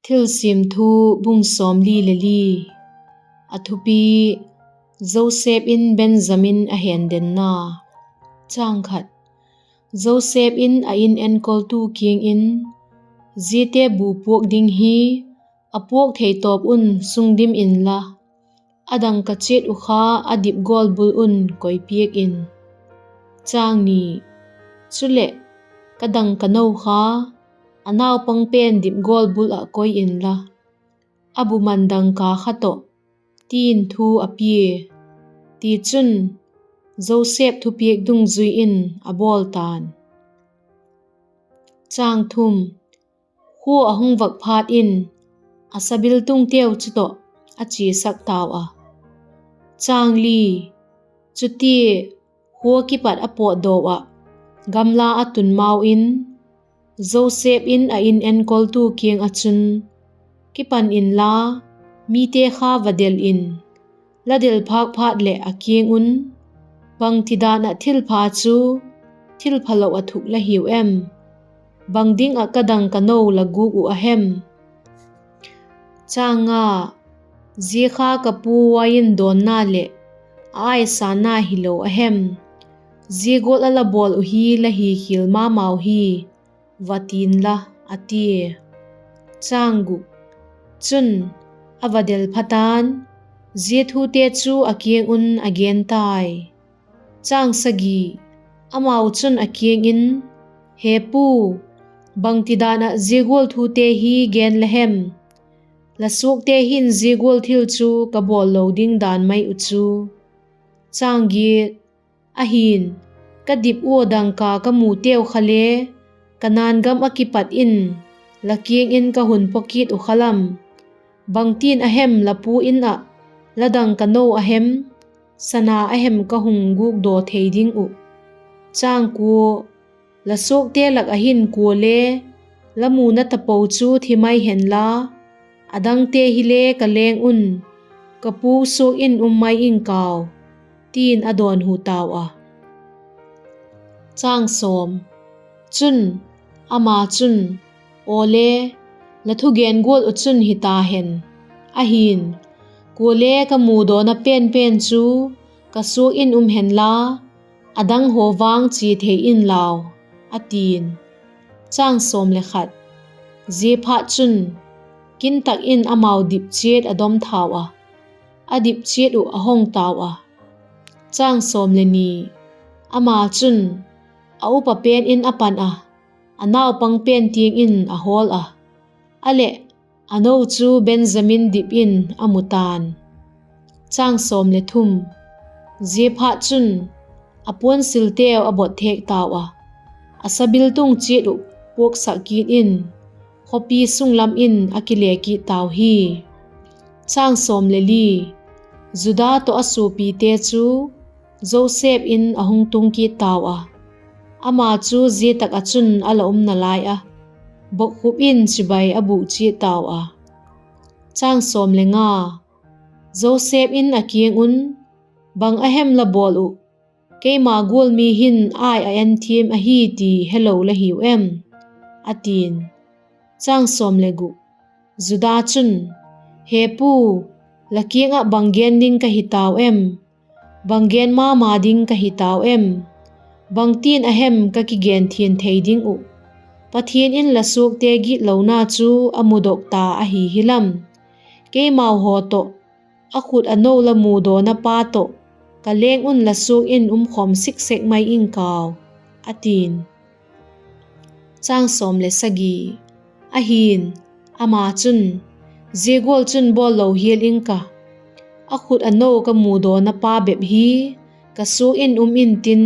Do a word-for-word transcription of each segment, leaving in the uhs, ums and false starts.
Thilsiam Thu, bung sawmli le li. A thupi: Joseph in Benjamin a hendenna. Joseph in a In enkoltu kiang in, Ziate bu puak ding hi a puak thei tawp un sungdim inla, a dangka chiat uh kha a dipgawl bul un koi piak in. Chuleh, ka dangka no kha a naupang pen dipgawl bul ah koi inla, a bu man dangka kha tawh, ti'n thu a pia. Tichun, Joseph thupiak dungzui in a bawl ta'n. Khua a hung vak phat in, a sabiltungteu chu tawh a chiasak tau a. Chutia, khua kipat a pawtdaw ah gamla a tun mau in, Joseph in a In enkoltu kiang ah chun, Kipan inla, mite kha va del in; la del phâk phat leh a kiang un, ‘Bangtidan ah thilpha chu thilphalo ah thuk la hiu em? Bang ding ah ka dangka no la gûk uh a hem? Zia kha ka pu uain dawnna leh a aisanna hilo a hem? Zia gual a la bawl uh hi la hikhial ma mau hi,’ va ti'n la, a tia. Chun, a va del pha ta'n, zia thute chu a kiang un a gen tai. Amau chun a kiang in, ‘He pu, bangtidan ah zia gual thute hi gen la hem? La suakte hin zia gual thil chu ka bawl lo ding dan mai uh chu. Ahi'n, ka dip ua dangka ka muteu kha le Kanaan gam ah kipat in la kiang in ka hun paw kit uh kha lam; bangtin a hem la pu In ah la dangka no a hem, sana a hem ka hung gûkdaw thei ding uh? La suakte lak ah hin kuale la muna tapo chu thi mai henla, a dangte hile ka leng un ka pu suak in um mai ing kau,’ ti'n a dawnhu tau a. Chun, ama chun, ‘Awle, la thugen gual uh chun hita hen; ahi'n, kuale ka mudawna penpen chu ka suak in um henla, a dang haw vang chia thei inlau,’ a ti'n. Ziaphatchun, kin tak in amau dip chiat a dom tau a, a dip chiat uh a hong tau a. Ama chun, a upa pen in a pan ah, a naupang pen tiang in a hawl a; a leh, a no chu Benjamin dip in a mu ta'n. Ziaphatchun, a puansilteu a bot thêk tau a, a sabiltung chiat uh puaksak kit in, khawpi sung lam in a kile kit tau hi. Judah tawh a suapite chu Joseph In a hung tung kit tau a, ama chu zia tak ah chun a la um nalai a, bokkhup in chibai a bûk chiat tau a. Joseph in a kiang un, Bang a hem la bawl uh? Keima gual mi hin ai a en thiam ahi ti helo la hiu em? a ti'n. Judah chun, He pu, la kiang ah bang gen ding ka hi tau em? Bang gen ma ma ding ka hi tau em? Bangtin a hem ka kigen thiang thei ding uh? Pathian in la suakte gitlona chu a mudok ta ahi hi lam; keimau haw tawh, a khut a no la mudawna pa tawh ka leng un la suak in um khawm sik sek mai ing kau, a ti'n. Ahi'n, ama chun, Zia gual chun bawl lo hial ing ka; a khut a no ka mudawna pa bep hi ka suak in um intin,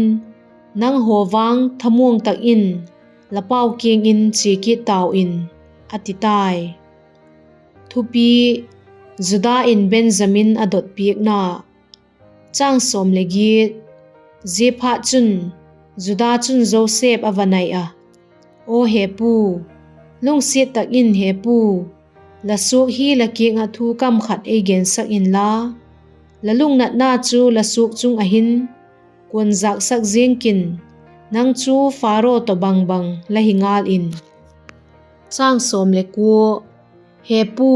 nanghaw vang thamuang tak in la pau kiang in chia kit tau in, a ti tai. Thupi: Judah in Benjamin a dot piakna. Ziaphatchun, Judah chun Joseph a va nai a, Aw he pu, lungsiat tak in he pu, la suak hi la kiang ah thu kam khat ei gensak inla, la lungnatna chu la suak chung ah hin kuanzâksak ziang kin, nang chu Pharaoh tawh bang bang la hi ngal in. He pu,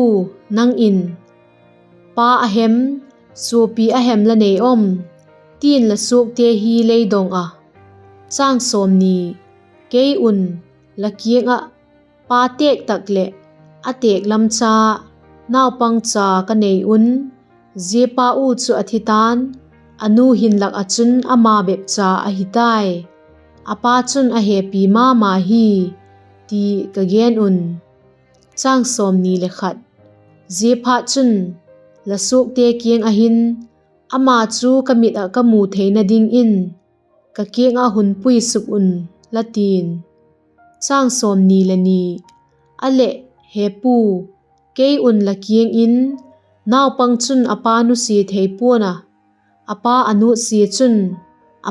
nang in, pa a hem, suapi a hem la nei am? ti'n la suakte hi lei dong a. Kei un, la kiang ah, pa têk tak leh a têk lam cha naupang cha ka nei un, zia pa u chu a thi ta'n, a nu hin lak ah chun ama bep cha ahi tai; a pa chun a hepi ma ma hi, ti ka gen un. Ziaphatchun, la suakte kiang ah hin, ama chu ka mit ah ka mu theina dingin ka kiang ah hun pui suk un, la ti'n. A leh, he pu, kei un la kiang in, naupang chun a pa nusia thei pua'n a, a pa a nutsia chun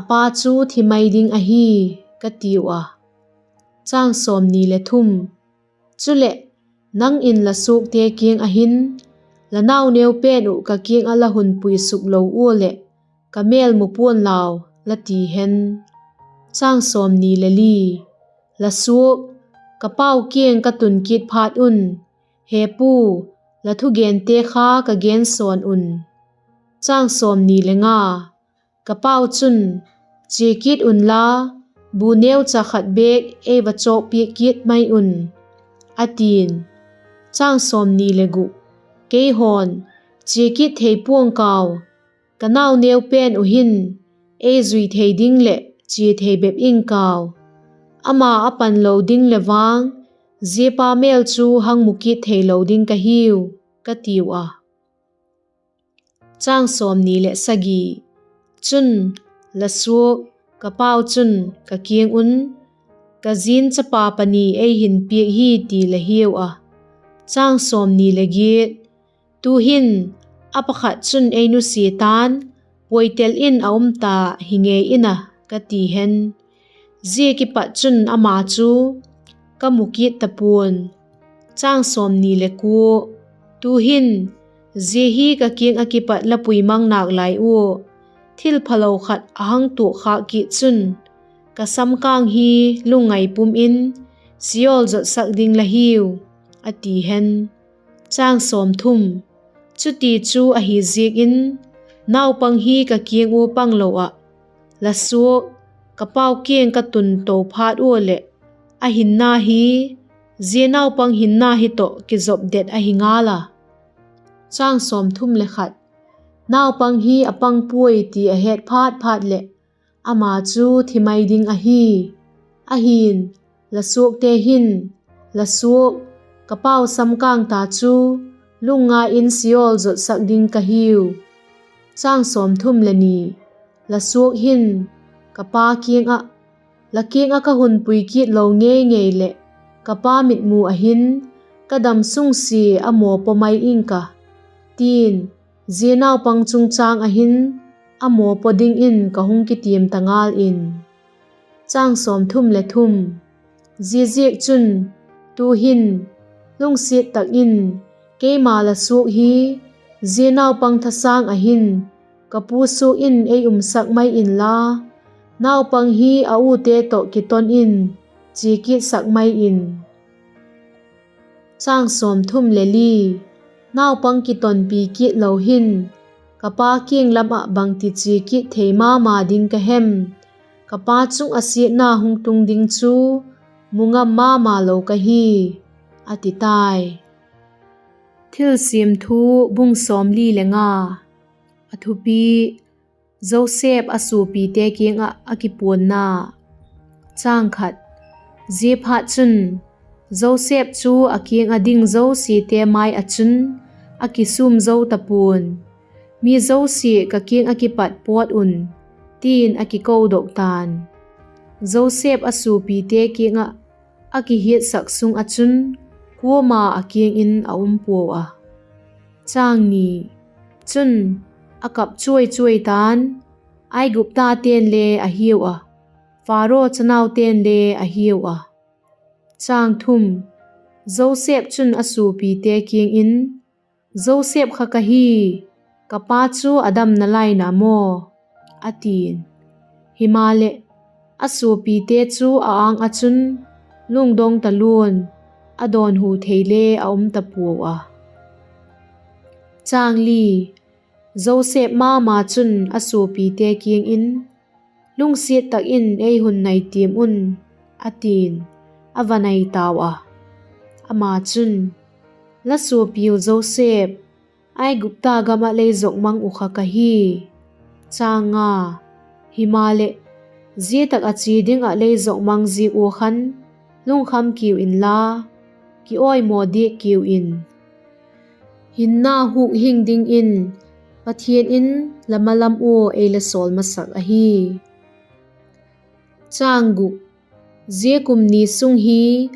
a pa chu thi mai ding ahi, ka tiu a. Chuleh, nang in la suakte kiang ah hin, la nau neu pen uh ka kiang ah la hun pui suk lo ua leh, ka mêl mu pua'n lau, la ti hen. La suak, ka pau kiang ka tun kit phat un, he pu, la thugente kha ka gensawn un. Ka pau chun, chia kit unla, bu neucha khat bêk ei va chawkpiak kit mai un, a ti'n. Keihaw'n, chia kit thei pua'ng kau; ka nau neu pen uh hin ei zui thei ding leh chia thei bep ing kau; ama a pan lo ding leh vang, zia pa mêl chu hang mu kit theilo ding ka hiu, ka tiu a. Chun, la suak, ka pau chun, ka kiang un, ka zi'n chapa pani ei hin piak hi ti la hiau a. Tu'hin a pakhat chun ei nusia ta'n, puaitel in a um ta hi ngei in a, ka ti hen. Zia kipat chun ama chu ka mu kit ta pua'n. Tu'hin zia hi ka kiang ah kipat la pui mang nâk lai ua, thilphalo khat a hang tuak khâk kit chun, ka samkâng hi lungngai pum in Sheol zotsak ding la hiu, a ti hen. Chuti chu ahi ziak in, naupang hi ka kiang ua pang lo ah, la suak, ka pau kiang ka tun to phat ua leh, a hinna hi zia naupang hinna hi tawh kizopdet ahi ngal a. Naupang hi a pang puai ti a het phat phat leh, ama chu thi mai ding ahi. Ahi'n, la suakte hin, la suak, ka pau samkâng ta chu lungngai in Sheol zotsak ding ka hiu. La suak hin, ka pa kiang ah, la kiang ah ka hun pui kit lo ngei ngei leh, ka pa mitmu ah hin, ka dam sungsia a maw paw mai ing ka, ti'n, zia naupang chungchâng ah hin a maw paw dingin ka hung kitiam ta ngal in. Ziaziakchun, tu'hin, lungsiat tak in, keima la suak hi zia naupang thasâng ah hin ka pu suak in ei umsak mai inla, naupang hi a ute tawh kiton in chia kitsak mai in. Naupang kitonpi kit lo hin, ka pa kiang lam ah bangti chia kit thei ma ma ding ka hem? Ka pa chung ah siatna hung tung ding chu mu ngam ma ma lo ka hi, a ti tai. Thilsiam Thu, bung sawmli le nga. A thupi: Joseph a suapite kiang ah a kipuanna. Ziaphatchun, Joseph chu a kiang ah ding zosiate mai ah chun a kisûm zo ta pua'n, mi zosia ka kiang ah kipat pawt un, ti'n a kikodok ta'n. Joseph a suapite kiang ah a kihiatsak sung ah chun kuama a kiang in a um puau a. Chun, a kap chuai chuai ta'n, Aiguptate'n le a hiau a, Pharaoh chanaute'n le a hiau a. Joseph chun a suapite kiang in, Joseph kha ka hi; ka pa chu a dam nalai na maw? a ti'n. Himaleh, a suapite chu a âng ah chun lungdong talua'n, a dawnhu thei le a um ta puau a. Joseph ma ma chun a suapite kiang in, Lungsiat tak in ei hun nai tiam un, a ti'n, a va nai tau a. Ama chun, La suapiu Joseph, Aigupta gam ah lei zok mang uh kha ka hi. Himaleh, zia tak ah chia ding ah lei zok mang ziak ua khan lungkham kiu inla, kiawimaw diak kiu in. Hinna huk hing dingin Pathian in la malam ua ei la sawl masak ahi. Zia kum ni sung hi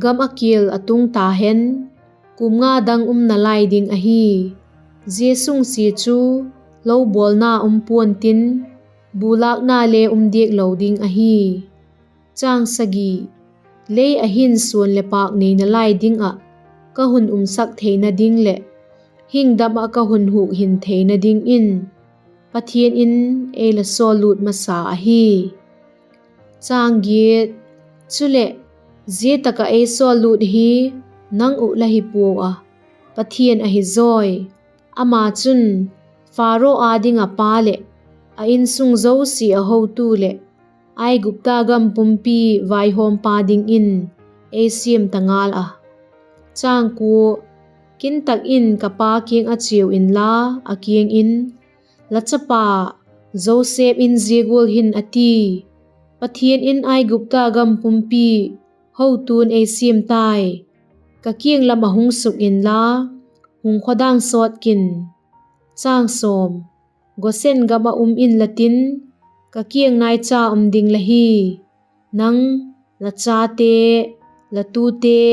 gam ah kial a tung ta hen, kum nga dang um nalai ding ahi. Zia sungsia chu lo bawlna um pua'n tin, bu lâkna le um diak lo ding ahi. Lei ah hin suan leh pâk nei nalai ding ah ka hun umsak theina ding leh hingdam ah ka hun huk hin theina dingin Pathian in ei la sawllût masa ahi. Chuleh, zia tak ah ei sawllût hi nang uh la hi puau a, Pathian ahi zawi. Ama chun Pharaoh â ding ah pa leh a insung zosia a hotu leh Aigupta gam pumpi vaihawmpa dingin ei siam ta ngal a. Kintak in ka pa kiang ah chiau inla, a kiang in, ‘La chapa Joseph in zia gual hin a ti: Pathian in Aigupta gam pumpi hotu'n ei siam tai. Ka kiang lam ah hung suk inla, hung khawdang sawt kin. Gosen gam ah um inla tin, ka kiang naicha um ding la hi, nang, la chate, la tute,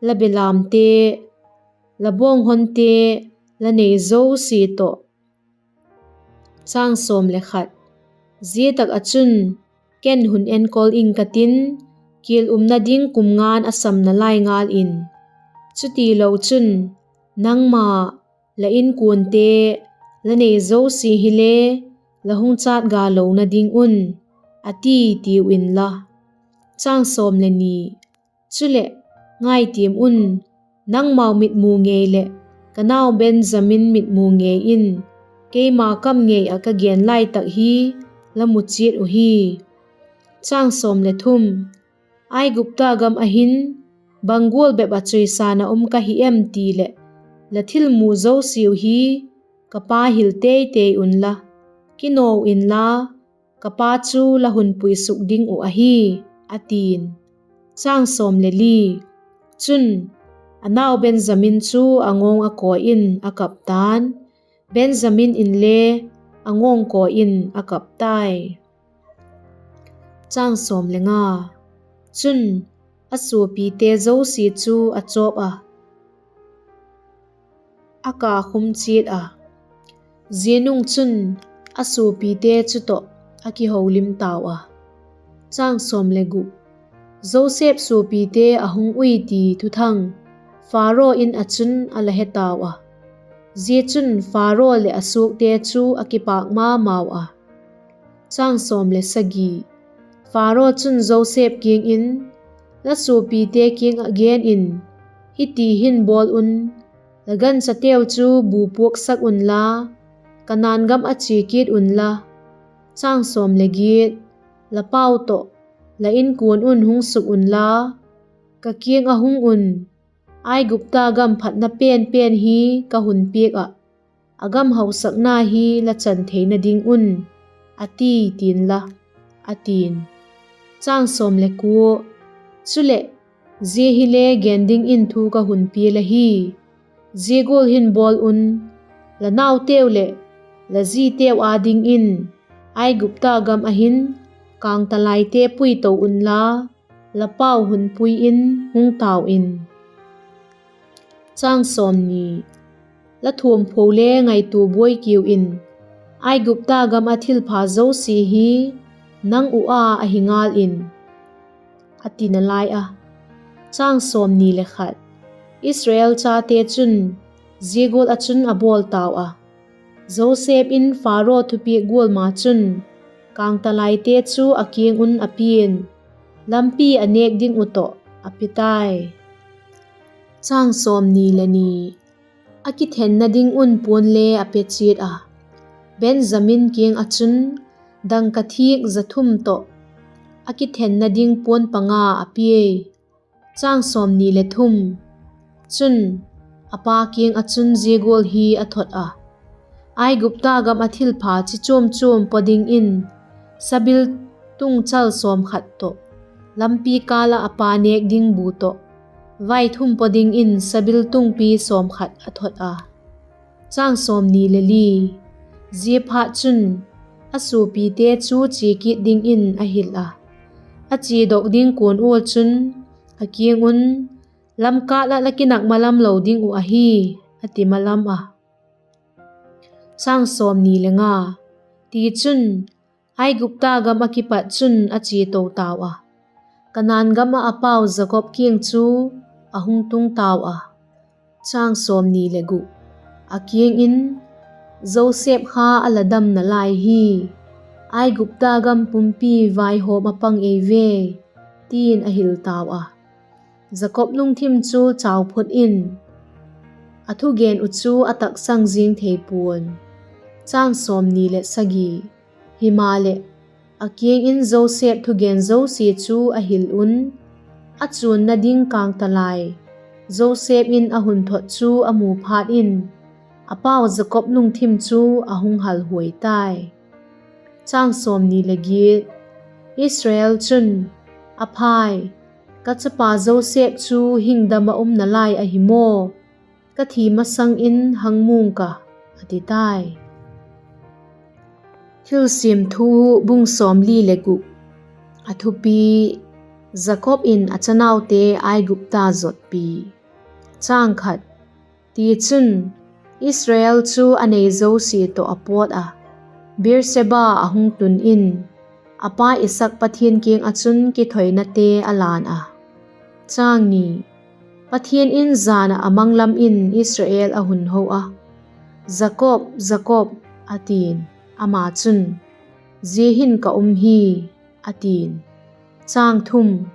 la belamte, la bawnghonte, la nei zosia tawh. Zia tak ah chun ken hun enkol ing ka tin, kial umna ding kum nga'n a sam nalai ngal in; chutilo chun nangma, la inkuante, la nei zosia hile la hung châtga lona ding un,’ a ti, tiu inla. Chuleh, ngai tiam un, nangmau mitmu ngei leh ka nau Benjamin mitmu ngei in keima kam ngei ah ka gen lai tak hi la mu chiat uhi. Aigupta gam ah hin bang gual bep ah chawisâng ah um ka hi em ti leh la thilmu zosiau hi ka pa hil tei tei unla, kinaw inla, ka pa chu la hun puisuk ding uh ahi, a ti'n. Chun, a nau Benjamin chu a ngawng ah kawi in a kap ta'n; Benjamin inle a ngawng kawi in a kap tai. Chun, a suapite zosia chu a chawp ah, a kakhum chiat a; zia nung chun a suapite chu tawh a kiholim tau a. Joseph suapite a hung ui ti thuthang Pharaoh In ah chun a la he tau a; zia chun Pharaoh leh a suakte chu a kipâk ma mau a. Pharaoh chun Joseph kiang in, La suapite kiang ah gen in, ‘Hiti hin bawl un: La ganchateu chu bu puaksak unla, Kanaan gam ah chia kit unla, la pau tawh la inkuan un hung suk unla, ka kiang ah hung un; Aigupta gam phatna pen pen hi ka hun piak ah, a gam hausakna hi la chan theina ding un,’ a ti, ti'n la, a ti'n. Chuleh, zia hile gen dingin thu ka hun pia la hi: Zia gual hin bawl un, la nauteu leh la ziteu â dingin Aigupta gam ah hin kângtalaite pui to unla, la pau hun pui in hung tau in. La thuamtho le ngaitua buai kiu in; Aigupta gam ah thilpha zosia hi nang uh â ahi ngal in, a tina lai a. Israel chate chun zia gual ah chun a bawl tau a. Joseph in Pharaoh thupiak gual ma chun kângtalaite chu a kiang un a pia'n, lampi a nêk ding uh tawh a pe tai. Chang sawmni le ni. A kithenna ding un puan le a pe chiat a, Benjamin kiang ah chun dangka thîk za thum tawh a kithenna ding puan panga a pia. Chang sawmni le thum. Chun, a pa kiang ah chun zia gual hi a thot a: Aigupta gam ah thilpha chi chuam chuam paw dingin sabil tungchal sawmkhat tawh, lampi kâl ah a pa nêk ding bu tawh, vaithum paw dingin sabil tungpi sawmkhat a thot a. Chang sawmni le li. Ziaphatchun, a suapite chu chia kit dingin a hil a, a chiadok ding kuan ua chun, a kiang un, Lamkâl ah la kinak malam lo ding uh ahi, a ti malam a. Chang sawmni le nga. Tichun, Aigupta gam ah kipat chun a chia to tau a, Kanaan gam ah a pau Jakob kiang chu a hung tung tau a. Chang sawmni le gu. A kiang in, Joseph kha a la damna lai hi; Aigupta gam pumpi vaihawm a pang ei ve, ti'n a hil tau a. Jakob lungthim chu chau phut in, a thugen uh chu a taksang ziang thei pua'n. Chang sawmni le sagi. Himaleh, a kiang in Joseph thugen zosia chu a hil un, a chuanna ding kângtalai Joseph in a hun thot chu a mu phat in, a pau Jakob lungthim chu a hung halhuai tai. Chang sawmni le giat. Israel chun, A phai, ka chapa Joseph chu hingdam ah umna lai ahi maw? Ka thi masang in hang muang ka, a ti tai. Thilsiam Thu, bung sawmli le gu. A thupi: Jakob in a chanaute Aigupta zotpi. Chang khat. Tichun, Israel chu a nei zosia tawh a pawt a, Beersheba a hung tun in, a pa Isak Pathian kiang ah chun kithoinate a lan a. Chang ni. Pathian in jan ah a mang lam in Israel a hun ho a, Jakob, Jakob, a ti'n. Ama chun, Zia hin ka um hi, a ti'n. Chang thum.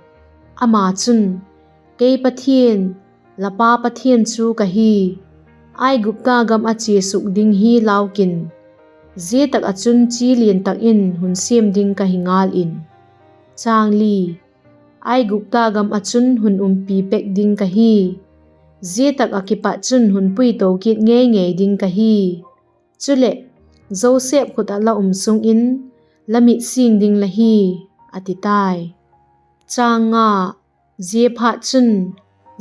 Ama chun, Kei Pathian, la pa Pathian chu ka hi; Aigupta gam ah chia suk ding hi lau kin; zia tak ah chun chi lian tak in hun siam ding ka hi ngal in. Chang li. Aigupta gam ah chun hun umpi pek ding ka hi; zia tak ah kipat chun hun puito kit ngei ngei ding ka hi. Chuleh, Joseph khut ah la um sung in la mit sing ding la hi, a ti tai. Chang nga. Ziaphatchun,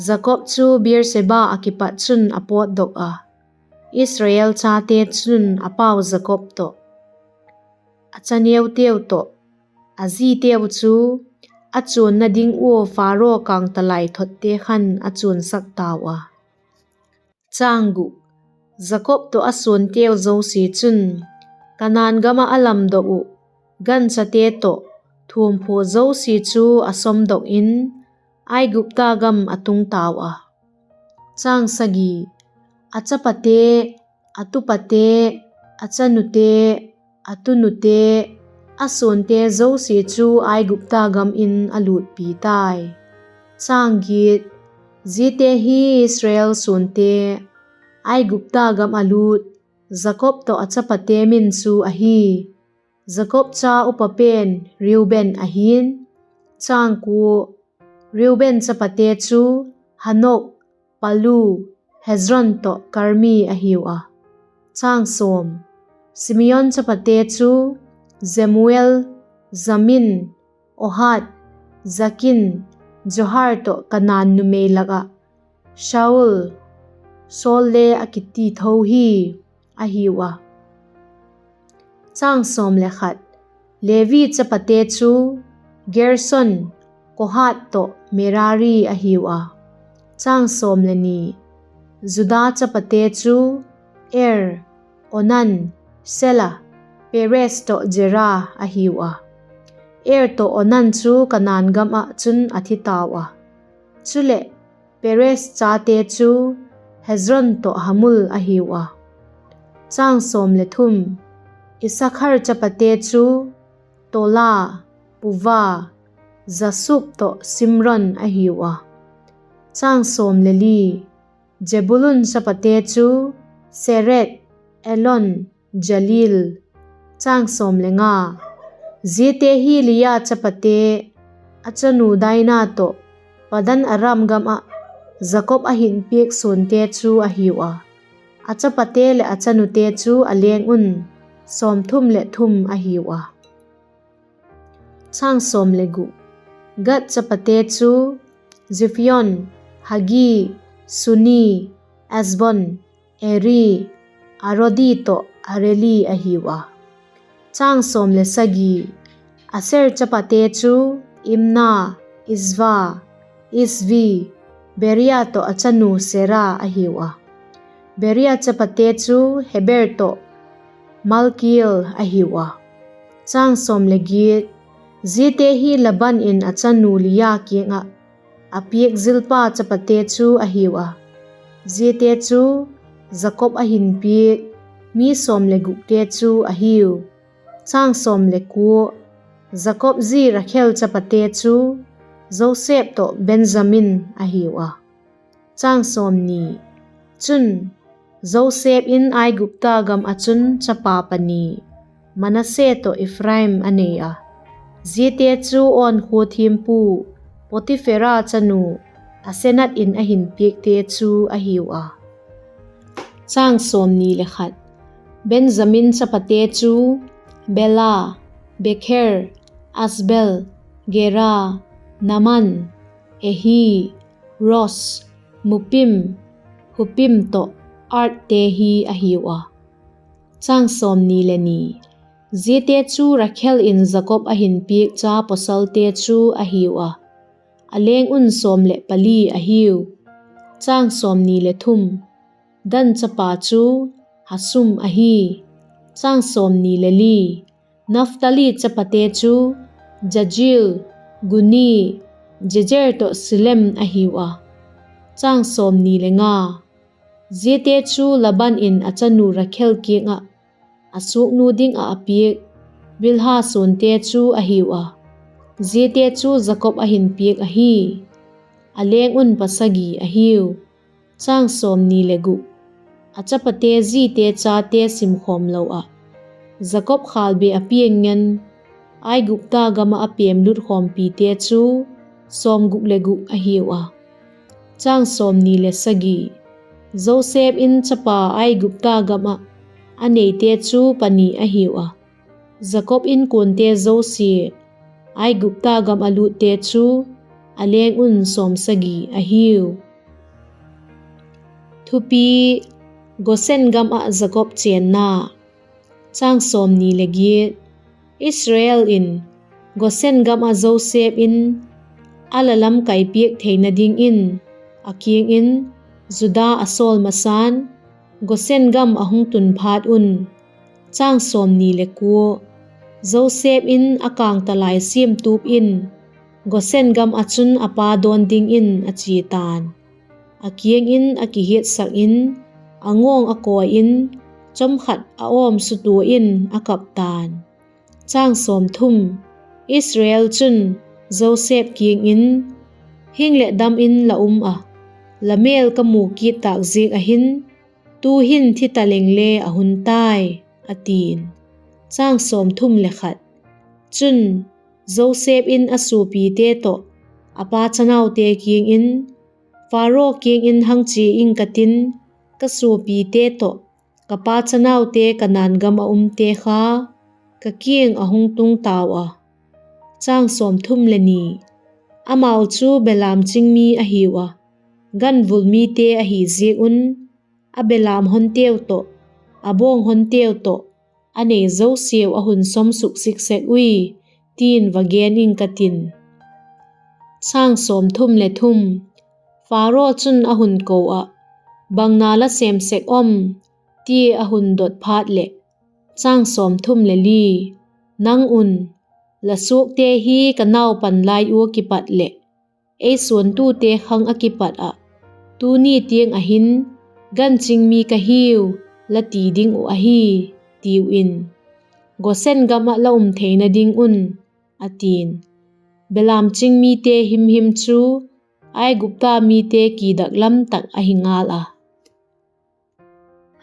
Jakob chu Beersheba ah kipat chun a pawtdok a, Israel chate chun a pau Jakob tawh, a chaneuteu tawh, a ziteu chu a chuanna ding ua Pharaoh kângtalai thotte khan a chuansak tau a. Chang guk. Jakob tawh a suanteu zosia chun, Kanaan gam ah a lamdok uh ganchate tawh thuamphua zosia chu a sawmdok in, Aigupta gam a tung tau a. Chang sagi. A chapate, a tupate, a chanute, a tunute, a suante zosia chu Aigupta gam in a lûtpi tai. Chang giat. Ziate hi Israel suante, Aigupta gam a lût, Jakob tawh a chapate min chu ahi. Jakob cha upa pen Reuben ahi'n. Chang kua. Reuben chapate chu Hanok, Palu, Hezron tawh Karmi ahiu a. Chang sawm. Simeon chapate chu Jemuel, Jamin, Ohad, Jakin, Zohar tawh Kanaan numei lak ah Shaul, Saul le a kiti tho hi, ahiu a. Chang sawm le khat. Levi chapate chu Gerson, Kohat tawh Merari ahiu a. Chang sawm le ni. Juda chapate chu Er, Onan, Sela, Perez tawh Zera ahiu a. Er tawh Onan chu Kanaan gam ah chun a thi tau a. Chuleh, Perez chate chu Hezron tawh Hamul ahiu a. Chang sawm le thum. Isakhar chapate chu Tola, Puva, Jasub tawh Simron ahiu a. Chang sawm le li. Zebulun chapate chu Sered, Elon, Jalil. Chang sawm le nga. Ziate hi Lia chapate, a chanu Daina tawh, Padan Aram gam ah Jakob a hin piak suante chu a hiu a; a chapate leh a chanute chu a leng un sawmthum leh thum a hiu a. Chang sawm le gu. Gad chapate chu Ziphion, Hagi, Suni, Ezbon, Eri, Arodi tawh Areli a hiu a. Chang sawm le sagi. Aser chapate chu Imna, Isva, Isvi, Beria tawh a chanu Sera a hiu a. Beria chapate chu Heber tawh Malkiel a hiu a. Chang sawm le giat. Ziate hi Laban in a chanu Lia kiang ah a piak Zilpa chapate chu a hiu a; ziate chu Jakob a hin piak mi sawm le gukte chu a hiu. Chang sawm le kua. Jakob zi Rakhel chapate chu Joseph tawh Benjamin a hiu a. Chang sawmni. Chun, Joseph in Aigupta gam ah chun chapa pani, Manasse tawh Ephraim a nei a; ziate chu On khua thiampu Potiphera chanu Asenath in a hin piakte chu a hiu a. Chang sawmni le khat. Benjamin chapate chu Bela, Bekher, Asbel, Gera, Naman, Ehi, Ros, Mupim, Hupim tawh Ardte hi a hiu a. Chang sawmni le ni. Ziate chu Rakhel in Jakob a hin piak cha pawsalte chu a hiu a; a leng un sawm leh pali a hiu. Chang sawmni le thum. Dan chapa chu Hasum ahi. Chang sawmni le li. Naphtali chapate chu Jajil, Guni, Jejer tawh Silem a hiu a. Chang sawmni le nga. Ziate chu Laban in a chanu Rakhel kiang ah a suaknu ding ah a piak Bilha suante chu a hiu a; ziate chu Jakob a hin piak ahi. A leng un pasagi a hiu. Chang sawmni le guk. A chapate zite chate simkhawm lo ah, Jakob khâlbe a piang ngen, Aigupta gam ah a pêmlut khawmpite chu sawmguk le guk a hiu a. Chang sawmni le sagi. Joseph in chapa Aigupta gam ah a neite chu pani a hiu a; Jakob inkuante zosia, Aigupta gam a lutte chu a leng un sawmsagi a hiu. Thupi: Gosen gam ah Jakob chênna. Chang sawmni le giat. Israel in Gosen gam ah Joseph in a la lamkai piak theina dingin a kiang in Juda a sawl masa'n, Gosen gam a hung tun phat un, chang sawmni le kua, Joseph in a kângtalai siamtup in Gosen gam ah chun a pa dawn dingin a chia ta'n; a kiang in a kihiatsak in, a ngawng a kawi in, chawmkhat a awm sutua in a kap ta'n. Chang sawmthum. Israel chun Joseph kiang in, Hing leh dam in la um ah, la mêl ka mu kit tâk ziak ah hin, tu'hin thi taleng le a hun tai, a ti'n. Chang sawmthum le khat. Chun, Joseph in a suapite tawh a pa chanaute kiang in, Pharaoh kiang in hang chia ing ka tin, ka suapite tawh, ka pa chanaute Kanaan gam ah umte kha ka kiang a hung tung tau a. Chang sawmthum le ni. Amau chu belam ching mi a hiu a, ganvul mite ahi ziak un, a belam honteu tawh, a bawng honteu tawh, a nei zosiau a hun sawmsuk siksek ui, ti'n va gen ing ka tin. Chang sawmthum le thum. Pharaoh chun a hun ko ah, Bang na la sêm sek am? tia a hun dot phat leh, chang sawmthum le li, Nang un, la suakte hi ka naupan lai ua kipat leh ei suantute khang ah kipat ah, tuni tiang ah hin, Ganching mi ka hiu, la ti ding uh ahi, tiu in, Gosen gam ah la um theina ding un, a ti'n. Belam ching mite himhim chu Aigupta mite kidak lam tak ahi ngal a.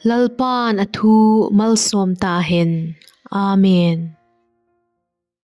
Lalpa'n a thu malsawm ta hen. Amen.